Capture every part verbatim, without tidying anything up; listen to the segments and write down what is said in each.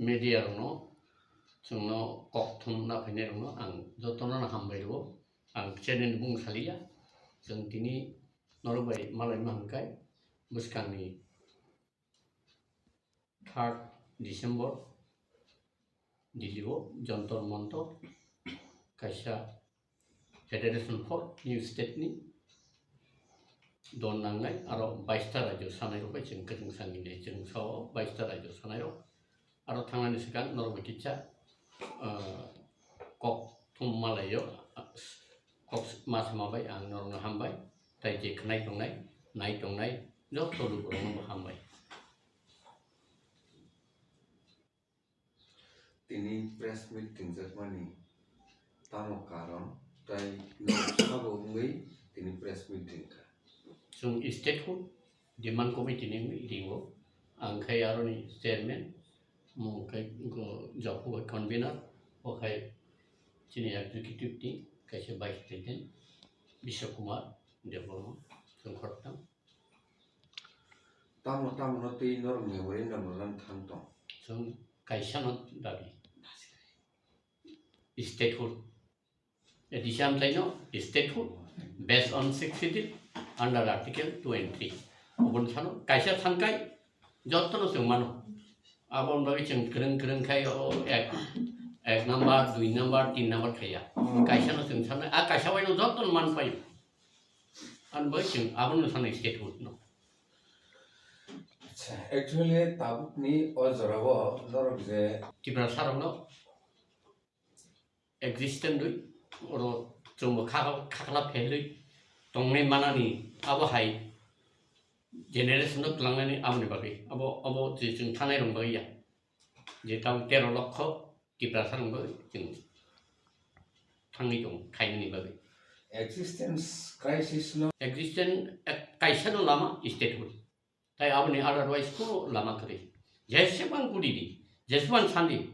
Media rokno, chwngno kok thumna phainai rokno ang jotono no hambai rwo. Ang channel ni bung saliya. Chwng tini norok bai malai ma hwnkhai bwskangni third December Delhi o Jantar Mantar kaisa Federation for New State ni don nangnai, aro bais ta rajyo sanai rok bai chwng kwchwng sani nai, chwng sao bais ta rajyo sanai rok. Aro thangnani swkang norok bai kisa, ah, kok thum malaio, ah, kok ma sama bai ang norokno hambai, tai je khwnai tongnai, nai tongnai, joto lukurokno bo hambai. Tini press meet tingjakmani tamo karon, tai nok sabo wngwi tini press meet ringkha. Chwng statehood demand committee ni wngwi ringo, ang khai aroni chairman, mo khai go job convener, o khai chini executive ni kaisa vice president Bishwa Kumar Debbarma, chwng khoroktham. Tamo tamo no twi norok memorandum rwna thang tong. Chwng kaisa no dabi. Statehood. Addition taino statehood based on sixth schedule under article two and three. Oboni sano kaisa thangkai jotono chwng mano. Aboni bagwi chwng kwrwng kwrwng khai o ek, ek number, dui number, tin number khaiya. Kaisa no chwng sanai, a kaisa bai no jotono man paio. Ani bagwi chwng abono sanai statehood no. Acha, actually tabukni o jorao norok je Tiprasa rokno existence rwi oro chwngbo khakla phelwi tongnai manani abo hai generation no twlangnani aboni bagwi abo, abo je chwng thanai rok bagwi ya. Je tamo tero lokho Tiprasa rok bagwi chwng thangwi tongo khainani bagwi. Existence crisis no. Existence ek kaisa no lama statehood. Tai aboni otherwise kunu lama kwrwi. Jesebang kudi di, jesebang sandi,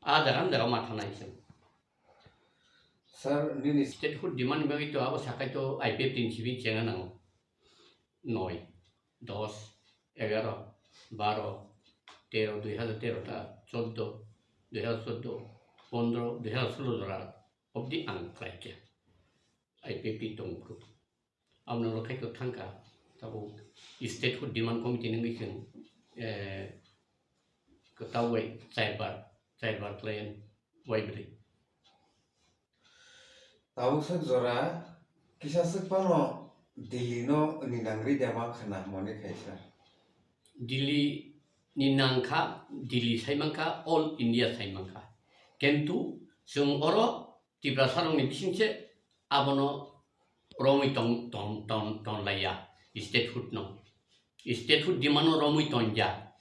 a jaga jaga ma thanai se. Sir, nini statehood demand ni bagwi to abo sakai to I P F T ni simi chenga nango. Noi, dos, egaro, baro, tero, dui hajar tero ta, choddo, dui hajar choddo, pondro, dui hajar solo jora obdi ang khlai kha. I P F T tong group. Aboni ulo khai kwthang kha, tabuk statehood demand committee ni wngwi chwng, eh, kwtal bai chaibar, chaibar khlai wai bwrwi. Tabuk swk jora kisa swk phano Delhi no ni nangri de ma khna mone khaisa. Delhi ni nangkha, Delhi sai mankha, all India sai mankha. Kintu chwng oro Tiprasa rokni bisingse abono romwi tong, tong, tong, tong laiya statehood no. Statehood demand no romwi tongya.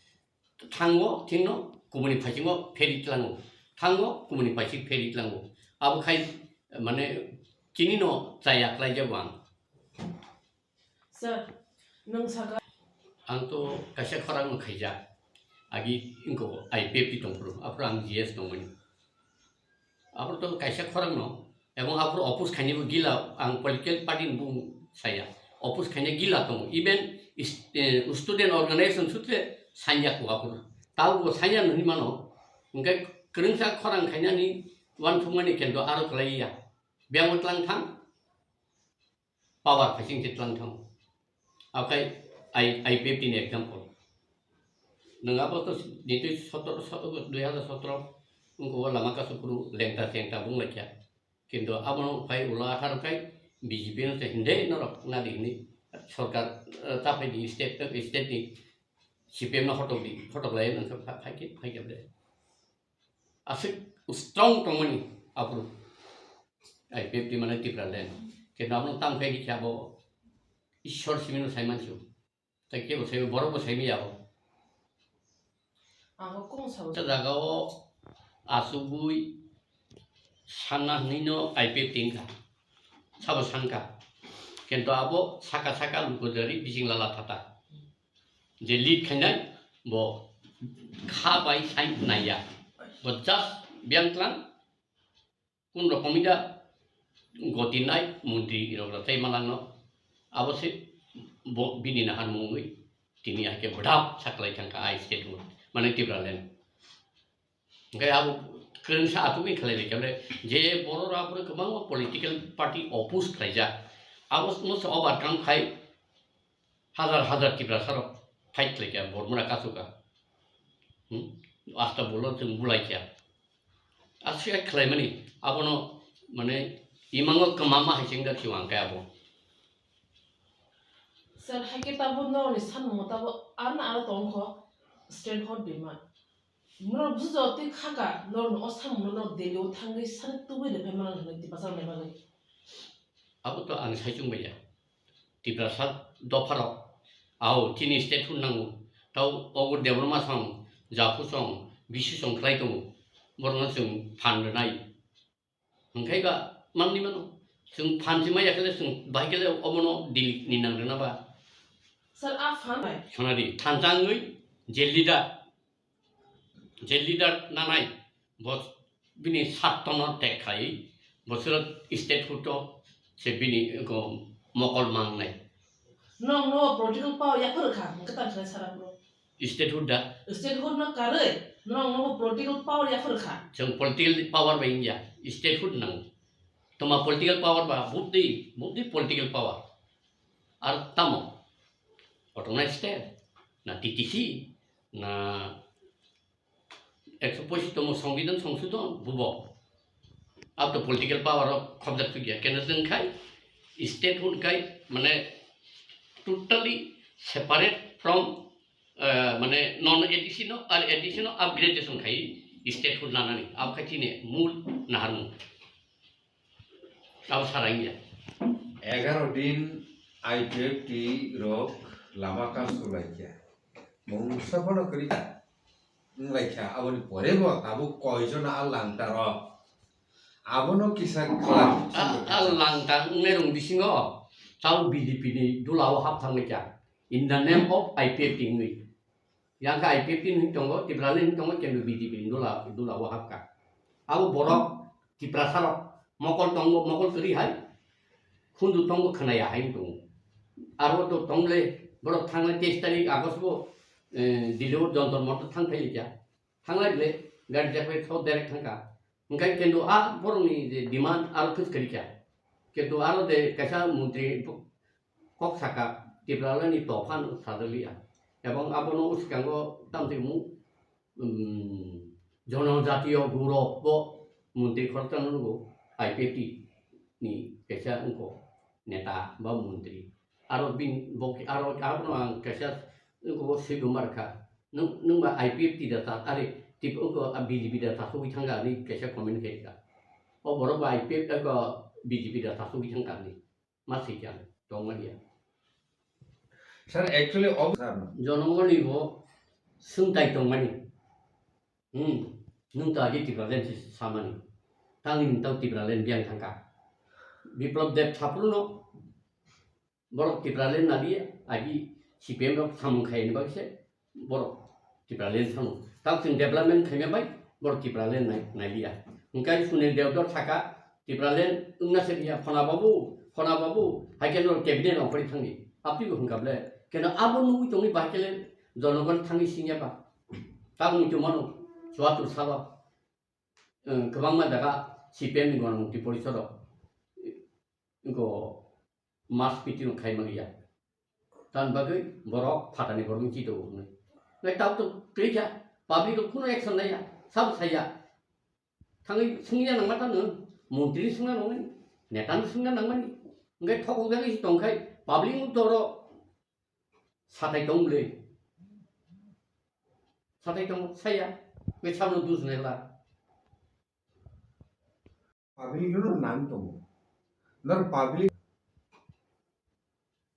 Thango thingno kubuni phasingo pheri tlango. Thango kubuni phasik pheri tlango. Abo khai mane chini no chaya khlai jago ang. Sir, nwng saka. Ang to kaisa khorang no khaijak. Agi ingko I P F T tongphuru, aphuru ang G S tongmani. Aphuru to kaisa khorang no, ebong aphuru oppose khainai bo gila, ang political party ni bung saya. Oppose khainai gila tongo. Even is-, eh, student organization sutre sanya ko aphuru. Tao bo sanya nani mano. Hingke kwrwngsa khorang khainani uansukmani kendo aro kwlaiya. Biyang tlang thang. Power phaising se tlang thango. Akai I, I P F T ni example. Nwng abo to nitwi sotoro, sotoro, dui hajar sotoro wngkha o lama kasu phuru lengta chengta bung laikha. Kintu abono phai ulo atharo khai B J P no se hinde norok nadi hini sorkar, eh, ta phai di state, state ni C P M no hotok di, hotok lai nang kha phai khe, phai khe ble. Aswk strong tongmani aphuru. I P F T mane Tipraland. Kintu abono tang khai rikha bo Ishwar simino saimansu. Tai kebo sai, borok bo saimaya bo. Ang kung sabo. Ta jaga o asugwi sanna hwnwi no I P F T wngkha. Sabo sangkha. Kintu abo saka saka luku jari bising lala thata. Je lead khainai bo kha bai sai naiya. Bo just biyang tlang kun rokomida goti nai montri rok rw tei malangno. Abo se bo bini nahan mungwi tini hai khe bwdap saklai thangkha I statehood mane Tipraland. Hwnkhe abo kwrwngsa achugwi khlai lai khe, je borok rok aphuru kwbangma political party oppose khlaijak, abo no se overcome khai hajar hajar Tiprasa rok fight khlai kha, Bormura kasu kha. Hmm? Asta bolo chwng bulai kha. Aswk khlaimani abono mane imango kwmama hai chengda khiwang khe abo. Sir, hai khe tabuk norokni samung tabuk ano ano tongkho state hot demand. Norok bujo twi khaka norokni o samungno norok Delhi o thangwi sani tubui rwphai mano hwnwi Tiprasa rokni bagwi. Abo to ang sai chwng baiya. Tiprasa dopharok, ao chini state hwn nango. Tao ogo Debbarma song, Japhu song, Bisu song khlai tongo. Borokno chwng phan rwnai. Hwnkhe ba manni mano. Chwng phan si maya khe le chwng bahai khe le obono Delhi ni nang rwna ba. Sir, a phan bai. Khna di, thansa wngwi je leader, je leader nanai, bo bini sattono tek khai, bo sero state hood o se bini ko mokol mangnai. Nong no political power ya phwrwkha, hwnkhe tang khlai sara bro. State hood da? State hood no karwi, nong no political power ya phwrwkha. Chwng political power bai wngya, state hood nango. Toma political power ba, bubdi, bubdi political power. Ar tamo? Autonomous state, na T T C, na ekso pochis tomo Songbidan Songsodhon, bubo. Ab to political power o khobjak tu gya. Keno jeng khai, state hood khai, mane totally separate from, eh, mane non A D C no, ar A D C no upgradation khai state hood lanani. Ab khai chini mul naharmung. Abo sarang ya. Egaro din I P F T rok lama kasu laikya. Mungsa bono kwrwi ta. Wng laikya, aboni pore bo tabuk koijon a langta rok. Abono kisa klam. A, a langta wngnai rong bisingo tau B J P ni dula o hap thang laikya. In the name of I P F T wngwi. Yang khe I P F T ni tongo, Tipraland ni tongo, kintu B J P ni dula, dula o hapkha. Abo borok Tiprasa rok mokol tongo, mokol kwrwi hai, khundu tongo khwnaya hai tongo. Aro to tongle borok thangle teis tarik August bo, eh, Delhi o Jantar Mantar thang phai kha. Thanglai ble gari jak bai thok direct thangkha. Hwnkhe kintu a borokni je demand aro khwj kwrwi kha. Kintu aro je kaisa montri kok saka Tipraland ni tophan sajak liya. Ebong abono uskango tamtwi mu, um, Jonojatiyo Gurov bo montri khoroksa no nugo I P F T ni kaisa wngkho neta ba montri. Aro bin bo aro abono ang kaisa wngkho swi gumar kha. Nwng, nwng ba I P F T da ta, are tip wngkho a B J P da ta sugwi thangkha ani kaisa comment khe kha. O borok ba I P F T ko B J P da ta sugwi thangkha ani. Ma swi kha tongmani ya. Sir, actually, ob-, sir, no. Jonogoni bo swngtai tongmani. Hmm, nwng to agi Tipraland si samani. Tangni nwng tau Tipraland biyang thangkha. Biplab Deb saphuru no borok Tipraland naliya, agi C P M rok samung khaini bagwi se borok Tipraland thangno. Tao chwng development khaima bai borok Tipraland nai, nailiya. Hwnkhe Sunil Debdor saka Tipraland wngna se liya, phona babu, phona babu, hai khe norok cabinet rok phari thangdi. Abtwi bo hwnkha ble, keno abo nugwi tongwi bahai khe le jonogon thangwi singya ba. Tamo wngtwi mano, chuatur salo, eh, kwbangma jaga C P M ni Ganamukti Porishod rok, wngkho mass meeting rok khaima liya. Tamni bagwi borok phatani borok wngwi chito hwnwi. Nai tabuk to twi kha, public rok kheno action laiya, sabo saiya. Thangwi swngya nangma tano, montri swngna nangmani, neta no swngna nangmani. Hwnkhe thokok jagwi se tongkhai, public no toro satai tong bwle. Satai tong saya, hwnkhe sabno dusnai la. Public no nang tongo. Nor public.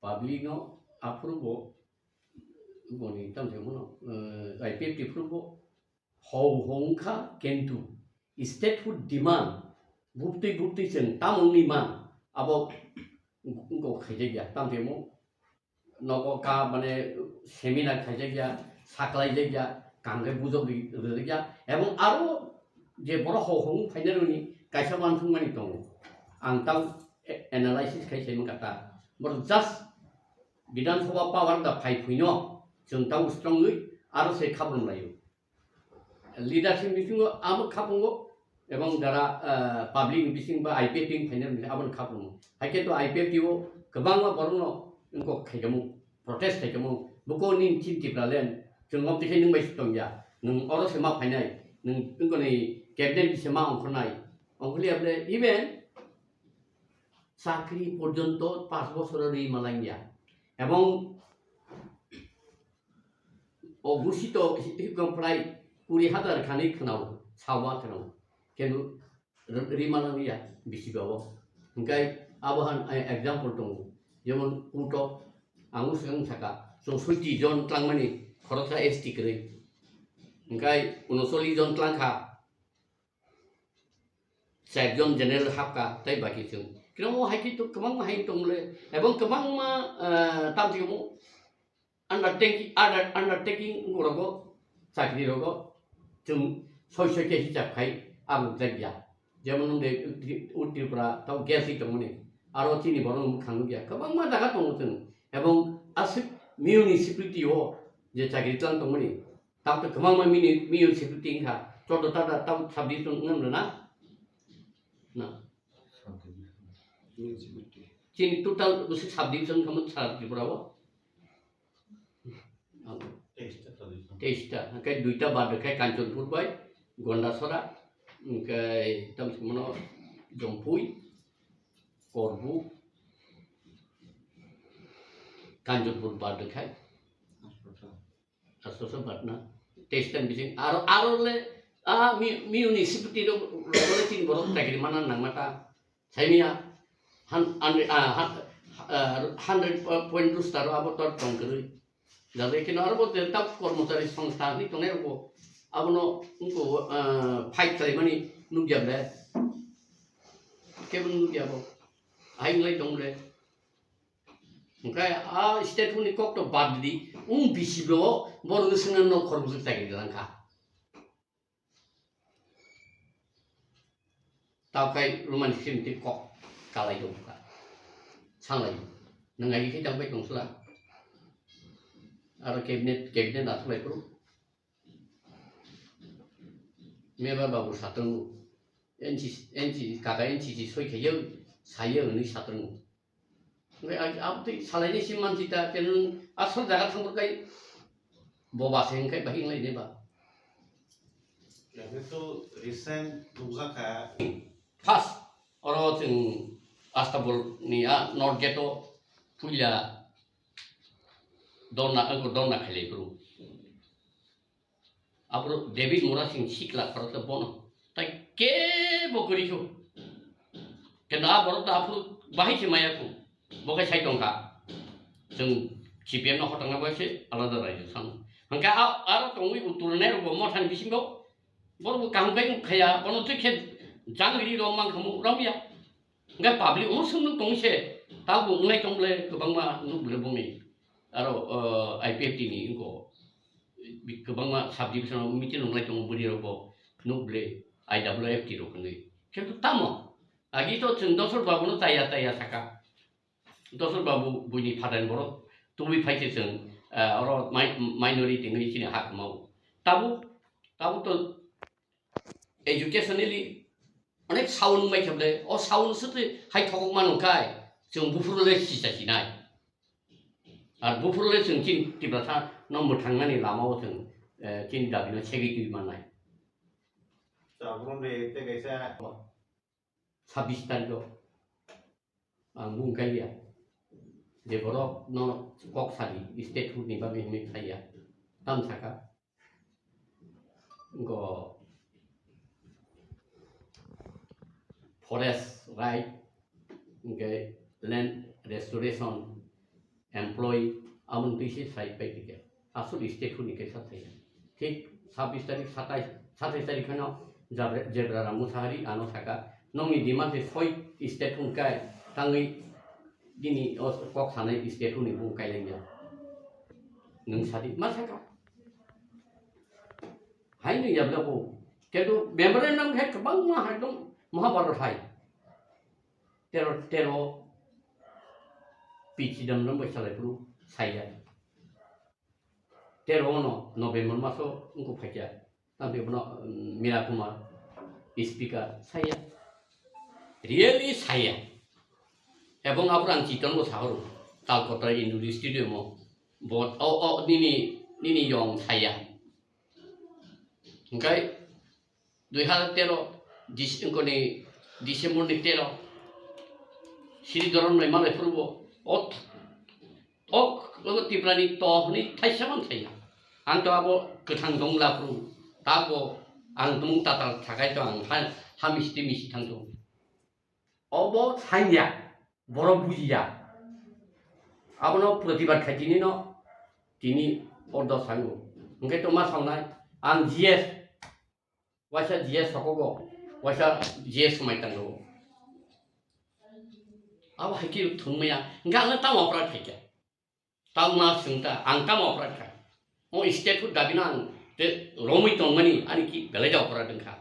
Public no aphuru bo, boni tamse mono, eh, I P F T phuru bo, hou hou wngkha, kintu statehood demand, bubtwi bubtwi chwng tamoni man, abo wngkok khaijakya, tamse mo, nogo ka, mane, seminar khaijakya, saklaijakya, kaham khe bujok ri-, rijakya, ebong aro je borok hou hou wng phainai rokni kaisa uansukmani tongo. Ang tamo a-, analysis khai sai mankha ta. Borok just Bidhan Sabha power da phai phuino chwng tamo strongwi aro se khabrum laio. leadership bisingo abo khapungo, ebong jara, ah, public ni bising ba I P F T ni phainai rok ni abo ni khapungo. Haikhe to I P F T o kwbangma borok no wngkok khaikamo, protest khaikamo, buko nini chini Tipraland, chwng omo twi khe nwng bai se tongya, nwng oro se ma phainai, nwng wngkoni cabinet ni se ma ongkhornai, ongkhorliya bole even chakri porjonto panch bochor rwi malangya. Ebong o gusi to hi-, hi-, prai kuri hazar khani khwnao, sawa khwnao. Kenu r-, rima nang ya bisi bawo. Hingkai abo han, eh, example tongo. Jemon kuto, ang swkang saka, chousotti jon tlangmani khoroksa S T kwrwi. Hingkai unosolli jon tlangkha, char jon general hapkha, tei baki chwng. Kino hai khe to kwbangma hai tongmole, ebong kwbangma, eh, tamthimu undertaking, under-, undertaking wngkha rogo, chakri rogo, chwng soi soi khe hisab khai, abo jak ya. Jemon wng de Tri-, Ut Tripura, tao gas hi tongmani, aro chini borok mwkhang nukya. Kwbangma jaga tongo chwng, ebong aswk municipality o je chakri tlang tongmani, tao to kwbangma muni-, municipality wngkha, chodo tada tao subdivision wngna na? Na. Chini total bwswk subdivision wngkha mo sara Tripura o? Teis ta tradition. Teis ta, hwnkhe duita bad rwkhe Kanchanpur bai Gondasora, hwnkhe tamo se mano Jompui, Korbu, Kanchanpur bad rwkhe. Hospital. Asto so bad na. Teis ta bising aro, aro le, ah, mi, municipality ro, ro, ro, tin borok chakri mana nangma ta. Saimia, han-, an-, ah, han-, ah, hundred point rooster abo tor tong kwrwi. Jabe kino aro bo ta kormochari songstha ni tongnai rokbo abono wngko, ah, fight khlaimani nukya ble. Kebo nukya bo. Hai wngwi tong ble. Hwnkhe a state ni kok to bad di, wng bisi bo borok swngna nok khoroksa chakri langkha. Tao khai Roman script kok kalai tong kha. Sanglai. Nang ai khai tang bai tong sula. Aro cabinet, cabinet na thulai pro. Meba babu satong. N C C, N C C, kaka N C C soi khayo, sayo ni satong. Hwnkhe a-, abotwi salaini se mansi ta, kenu asol jaga thangbo kai boba se hwnkhe bahai wnglaini ba. Ebe to recent nukjakha. First, oro chwng Astabol ni a North Gate o puila donna, wngkha donna khailai phuru. Aphuru David Murasing sikla khoroksa bono tai kebo kwrwi kho. Kendo a borok ta aphuru bahai se maya kho. Bo khe sai tongkha. Chwng C P M no hotangnai bai se alada raijwk sano. Hwnkhe a, aro tongwi utulnai rokbo mothani bisingo borokbo kaham khe wngkhaya, bono twi khe jangri rok mankhamu romya. Hwnkhe public omo swngno tong se, tabuk wngnai tong bwle kwbangma nuk bwle bongni. Aro, o, I P F T ni wngkho, bi-, kwbangma subdivision o meeting wnglai tongo, bwrwi rokbo nuk bwle I W F T rok hwnwi. Kintu tamo? Agi to chwng Dosor Babu no chaya chaya saka. Dosor Babu buini phatar ni borok tubui phai se chwng, ah, oro mi-, minority wngwi chini ha kwmao. Tabuk, tabuk to educationally onek sound wngbai khe bwle, o sound se twi hai thokok mano kai, chwng buphuru le sisa sinai. Ar buphuru le chwng chini Tiprasa no mwthangnani lama o chwng, eh, chini dabi no segwi twi mannai. Chabrumde tei kaisa. Sabbish tarikh o. Ang bung kaiya. Je borok no kok sadi, statehood ni bagwi hinwi khlaiya. Tam saka. Go forest right, hingke land restoration, employee, aboni twi se sai pai tike. Aswk statehood ni kaisa thai. Thik sabbish tarik, satais, satais tarik kheno Jabra-, Jebra Ram Musahari ano saka, "Nongni demand se soi statehood kai, tangwi bini o kok sanai statehood ni bung kailangya." Nwng sadi, ma saka? Hai nwng yabla bo. Kintu memorandum khe kwbangma hai dong, Mahabharata hai. Tero, tero, P Chidambaram bai salai phuru saiya. Tero no November maso wngkuk phaikya. Tamni bono, um, Mira Kumar, speaker, saya. Really saya. Ebong aphuru ang Chiton bo sahoro, Talkota Indoor Stadium o. Bo, o, o, nini, nini yong saya. Hingkai dui hazar tero, Dis-, engkoni December ni tero, Sri Dhoron Noi malai phuru bo, o, o, o Tripura ni to hwnwi thaisa man saya. Ang to abo kwthang dong la phuru, ta bo ang tumung tatal thakai to ang ha, ha misti misti thang to. Obo sanya, borok bujiya. Abono protibad khaitini no, tini ordo sango. Hingke to ma sangnai, ang G S, waisa G S sokogo, waisa G S mai tango. Abo hai khe thwngmaya, hingke ang tamo opra khaikha. Tamo ma swngta, ang tamo opra kha. O state hood dabi no ang te romwi tongmani, ani ki belai da opra dwngkha.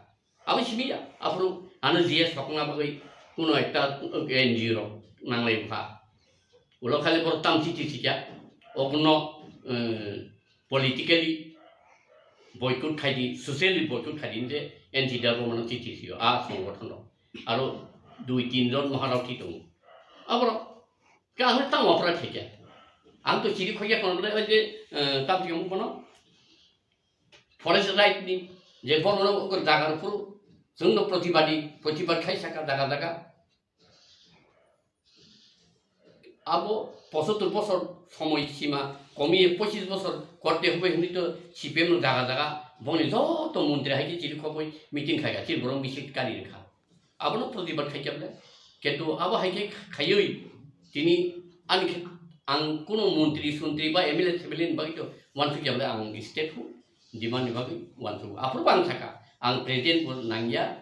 Abo simi ya, aphuru ano G S sokna bagwi kuno ekta N G O rok nanglai bwkha. Ulo khali borok tam chithi sikya, oguno, eh, politically boycott khaidi, socially boycott khaidi, je N T W mano chithi siyo, a songothono. Aro dui tin jon maharao thi tongo. Aborok Khe ang tamo opra khaikha. Ang to chiri khoikha kono bole oi je, eh, tam tiyong kono forest right ni je borok no jaga rok phuru chwng no protibadi, protibad khai saka jaga jaga. Abo pochattor bosor somoi sima komiye pochis bosor korte hubei hwnwi to C P M no jaga jaga bongni joto montri hai khe chiri khoboi meeting khaikha, chiri borok misil kari rwkha. Abono protibad khaikha bole. Kintu abo hai khe khaiwi tini ani khe ang kuno montri sontri ba M L A thebele ni bagwi to wansukya bole ang state hu demand ni bagwi wansuk. Aphuru bo ang sakha, ang president bo nangya,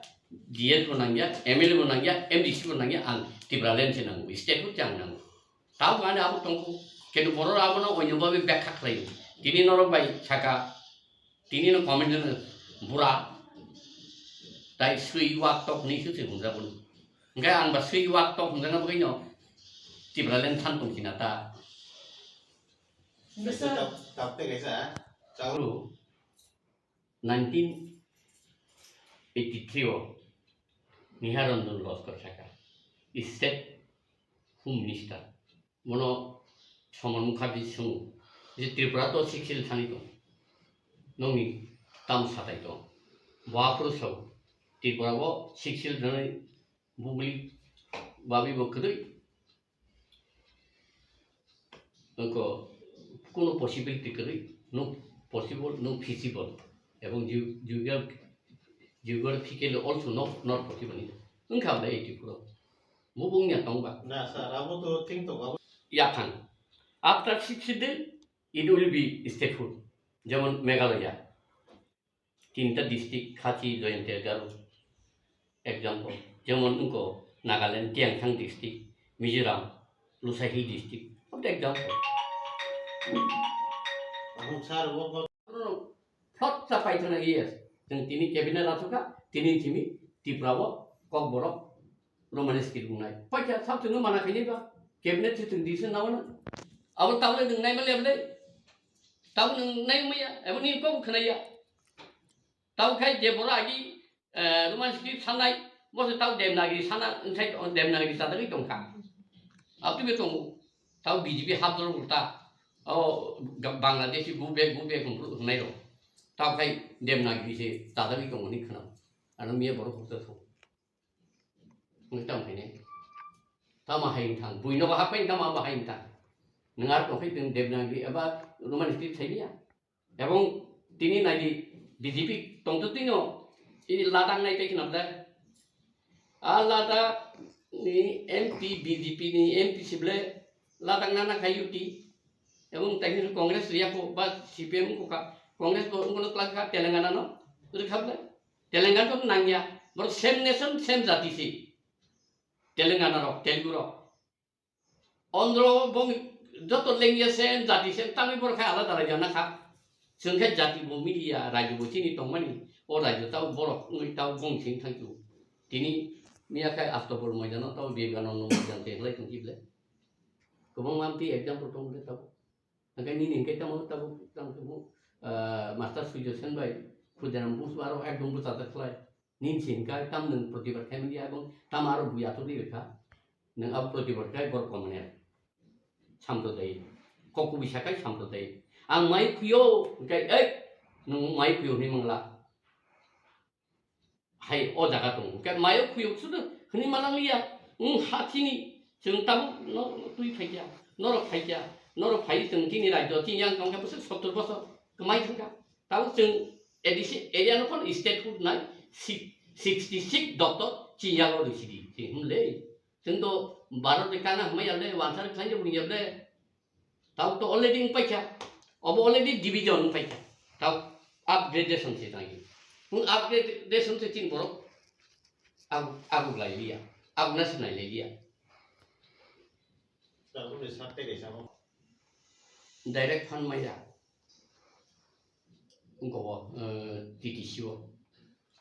G S bo nangya, M L A bo nangya, M D C bo nangya, ang Tipraland se nango, state hu se ang nango. Tabuk ani abo tongkhu, kintu borok abono oinw bagwi bekha khlaio. Tini norok bai sakha, tini no comment no bura, tai swi wak tok ni swi swi hwnjago. Hingke ang ba swi wak tok hwnjakna bagwi no Tipraland than tong khina ta. Bisa. Tap, tap te kaisa, chao. Aro nineteen eighty three o Nihar Ranjan Laskar sakha, state Home Minister. Bono Somon Mukherjee swngo je Tripura to Sixth Schedule thani tong, nongni tam satai tong? Bo aphuru sao Tripura o Sixth Schedule thani bugli babi bo kwrwi, wngkha kuno possibility kwrwi, no possible, no feasible, ebong geo-, geograph-, geographically also not, not possible. Wngkha bwlai eighty four o. Bo bung ya tong ba. Na, sir, abo to thing to abo. Yaphang. After Sixth Schedule, it will be statehood. Jemon Meghalaya. Tinta district, Khasi, Jaintia, Garo. Example. Jemon wngkha Nagaland, Tiangthang district, Mizoram, Lusahi district. Abo example. Ang sir, wo, wo. Oro phot ta paithana, yes. Chwng tini cabinet asukha, tini simi Tripura o Kokborok Roman script wngnai. Paikha sab chwngno mana khainai ba. Cabinet se chwng decision nawana. Abo tabole nwng naima leble. Tabuk nwng nai maya, abo nini kok khwnaya. Tabuk khai je borok agi, eh, Roman script sanai, bo se tabuk Devanagiri sana, wngthai Devanagiri chadagwi tongkha. Abtwi be tongo. Tabuk B J P hapdoro ulta. O ga-, Bangladeshi go back, go back hwnphru hwnai rok. Tabuk khai Devanagiri se chadagwi tongo hinwi khwnao. Ano miya borok hoksa thok. Wngwi tamo khainai. Tamo hai wngthang. Buino bo hapai tamo abo hai wngthang. Nwng ar tongkhai chwng Devanagiri eba Roman script saimanya. Ebong tini naidi B J P tongtwtwino ini Ladakh nai tei khna bwlai. A Ladakh ni M P, B J P ni M P si bwlai Ladakh nana khai U T. Ebong tei Congress riya ko ba C P M ko ka. Congress bo wngkha Telangana no. Rwkha bwlai. Telangana to nangya. Borok same nation, same jati si. Telangana rok, Telugu rok. Andhra bong joto lengya same, jati same, tangwi borok khai alada rajyo na kha. Chwng khe jati bo miliya, rajyo bo chini tongmani. O rajyo tao borok wngwi tao bong sing thangchu. Tini miya khai Astopol moidano tao Vivekananda moidan te hlai thang kible. Kwbangma amtwi example tong le tao. Hingke nini hingke tamo tabuk tang tamo, ah, Master Surya Sen bai Kudiram busu aro ekdom busa ta khlai. Nin sin ka tam nung protibad khai mani abang tam aro buya to di ka. Nung abo protibad khai bor komne. Samprodai. Koku bisa khai samprodai. Ang mai kuyo kai ei nung mai kuyo ni mangla. Hai o jaga tongo. Hwnkhe mayo khuyok sudu hwnwi manang liya. Wng ha chini chwng tabuk no twi phaikya, norok phaikya, norok phai chwng chini rajyo chini yang tongkha bwswk sottor bosor kwmai thangkha. Tabuk chwng A D C area no phano statehood nai si-, sixty six doctor chini yago rwsidi. Chwng hwnle chwng to Bharat ni kana hwnmai yale, wansar khlainjak wng yale. Tau to already wng paikha. Obo already division wng paikha. Tau upgradation se tangi. Wng upgradation se tin borok. Agu, agu lai liya. Agu na sinai lai liya. Tabuk ni sak tei kaisa mo. Direct fund maya. Wng kobo, eh, T T C o.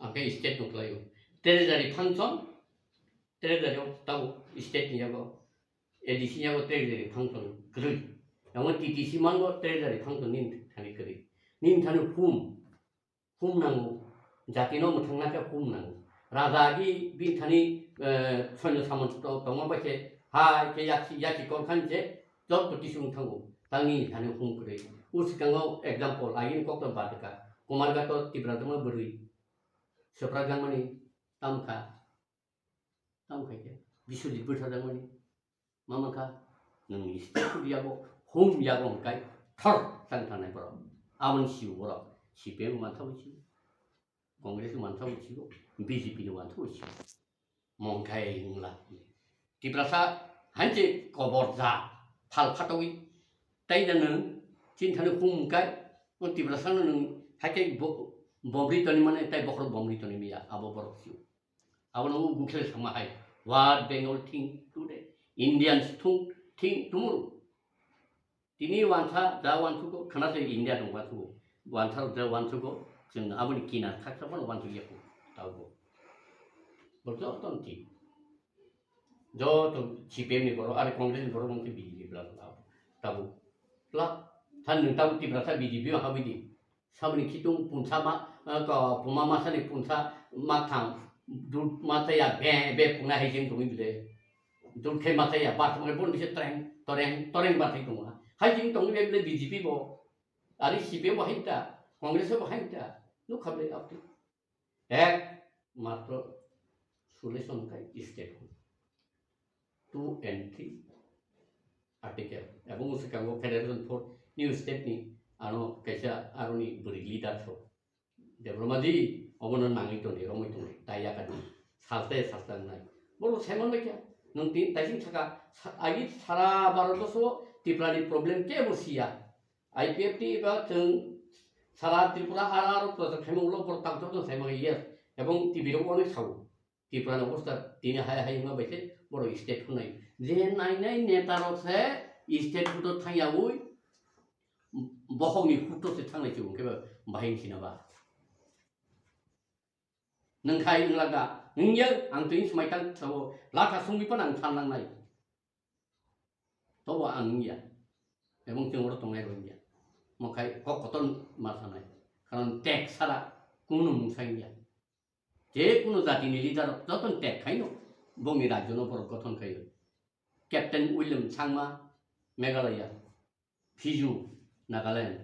Angke state no khlaio. Treasury function, treasury o tau state ni yago. A D C yago treasury function kwrwi. Yango T T C mango treasury function nin thani kwrwi. Nin thani hum, hum nango. Jati no mwthangna khe hum nango. Raja agi bin thani, eh, soino samon to-, tongma bai khe hai khe yaksi, yaksi kol khan je jot to tisung thango. Tangni thani hum kwrwi. Usikango example, agin kok to badka. Kumar gato Tipra dama bwrwi. Sopra gangmani tamkha. Tamo khai khe Biswajit bwtharjakmani ma mankha, nwng state yago hum yago hwnkhai thor chang thangnai borok. Aboni sio borok C P M mantha bo sio, Congress mantha bo sio, B J P ni mantha bo sio. Mongkhai wngla Tiprasa hanche kobor ja phal phatogwi tei da nwng chini thani hum hwnkhai o Tiprasa no nwng hai khe bo-, bomri toni mane tei bokhorok bomri toni miya abo borok sio. Abono o gukhel sama hai. What Bengal think today? Indians think, think tomorrow. Tini wansa da wansugo khana se India dong wansugo. Wansa da wansugo chwng aboni kinar khaksa bono wansu yako. Taugo. Bo joto thik. Joto C P M ni borok, ari Congress ni borok mungkin B J P bla bla. Tabo. Bla. Than nwng tabo Tiprasa B J P o habidi. Saboni khitung punsa ma, ah, ko, puma masani punsa ma thang. Dut ma taya be, be puna hai jeng tongwi bile. Dut khe ma taya, bar tongwi bon bise treng, toreng, toreng bar thai tongo. Hai jeng tongwi bile B J P bo. Ari C P M bo hai ta, Congress bo hai ta. Nuk khablai apni. Ek matro solution khai state hwn. Two and three article. Ebong swkango Federation for New State ni ano kaisa aroni bwrwi leader so. Debbarma di, obono nangwi tongdi, romwi tongdi, tai yakadi. Salte sasta nai. Boro saiman bai kya. Nwng tin taising saka, sa-, agi sara Bharat borso Tripura ni problem kebo siya. I P F T ba chwng sara Tripura R R project khaimung ulo borok tang chok chok saimang yes. Ebong T V rok onek sao. Tripura ni obostha tini hai hai wngma bai se borok state hunai. Je nai nai neta rok se state huto thang yaui bohok ni huto se thanglai chibung khe bahai wngsi na ba. Nwng khai wngla da, wngya ang twi swmai tang sao, latha sungwi phano ang san nangnai. Tobo ang wngya. Ebong chwng oro tongnai rw wngya. Mo khai kok kotor ma sanai. Karon tek sara kunu mungsa wngya. Je kunu jati ni leader joto tek khaino bongni rajyo no borok gothon khaio. Captain William Changma, Meghalaya. Phiju, Nagaland,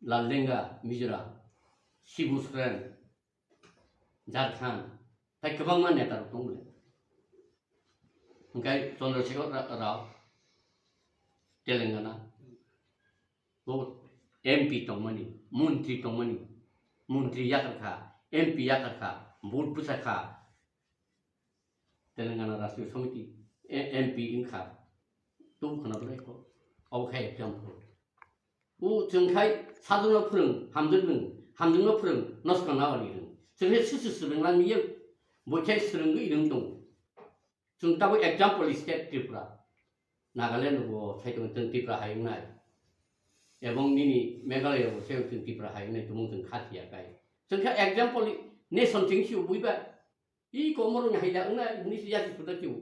Laldenga, Mizoram, Shibu Soren, Jharkhand, tai kwbangma neta rok tongo. Hwnkhe Chandrasekhar Ra-, Rao, Telangana, bo M P tongmani, montri tongmani, montri yakarkha, M P yakarkha, vote bwchakha, Telangana Rashtriya Samiti, A-, M P wngkha. Tong khna belai kho. Obo khai example. O chwng khai sajwkno phwrwng, hamjwk nwng, hamjwkno phwrwng, noskang nabani rwng. Chwng khe swisu swrwng lang liya, bo khai swrwngwi rwng tongo. Chwng tabuk example state Tripura. Nagaland bo sai tongo chwng Tripura hai wngnai. Ebong nini Meghalaya bo sai chwng Tripura hai wngnai, tumung chwng kha siya kai. Chwng khe example nation chwng si buiba. I komorokni haida wngna hwnwi se yasi suda tio.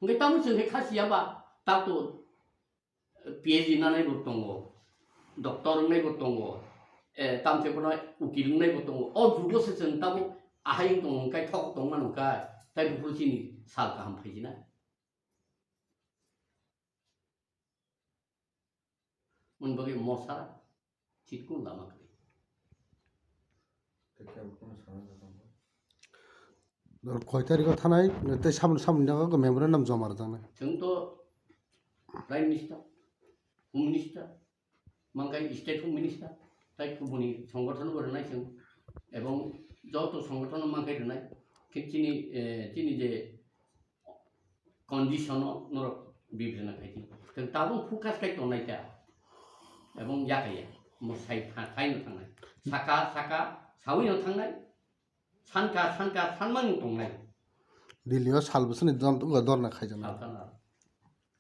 Hwnkhe tamo chwng khe kha siya ba, tato P H D nanai bo tongo, doctor wngnai bo tongo, eh, tamte kono ukil wngnai bo tongo. O jugo se chwng tabuk ahai wng tongo, hwnkhe thok tong mano hwnkhe, tai buphuru chini sal kaham phaijina. Moni bagwi mosa chitkun lama kwrwi. Koi tarikh o thanai, tei samung, samung jaga memorandum joma rwjaknai. Chwng to Prime Minister, Home Minister, mankai State Home Minister, tai kubuni songothono bo rwnai chwng, ebong joto songothono mankai rwnai, khe chini, eh, chini je condition o norok bibirna khai di. Tei tabuk focus khai tongnai ta. Ebong yakaya, mo sai tha-, khai no thangnai. Saka, saka, sawi no thangnai. Sanka, sanka, sanmani tongnai. Delhi o sal bwswkni don-, wngkha dorna khaijaknai. Salkana.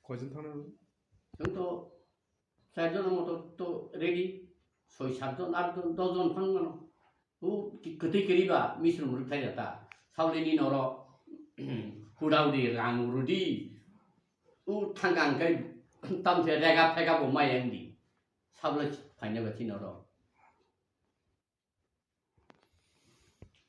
Koijon thangna? Chwng to Charjon moto to ready, soi satjon, atjon, dosjon phang mano. U ki-, kwtwi kwrwi ba misrum rwkthai jata. Saulini noro hudao di, rang rudi. U thangka hwnkhe tamse rega phega bo mai ang di. Sabla phaina ba chini noro.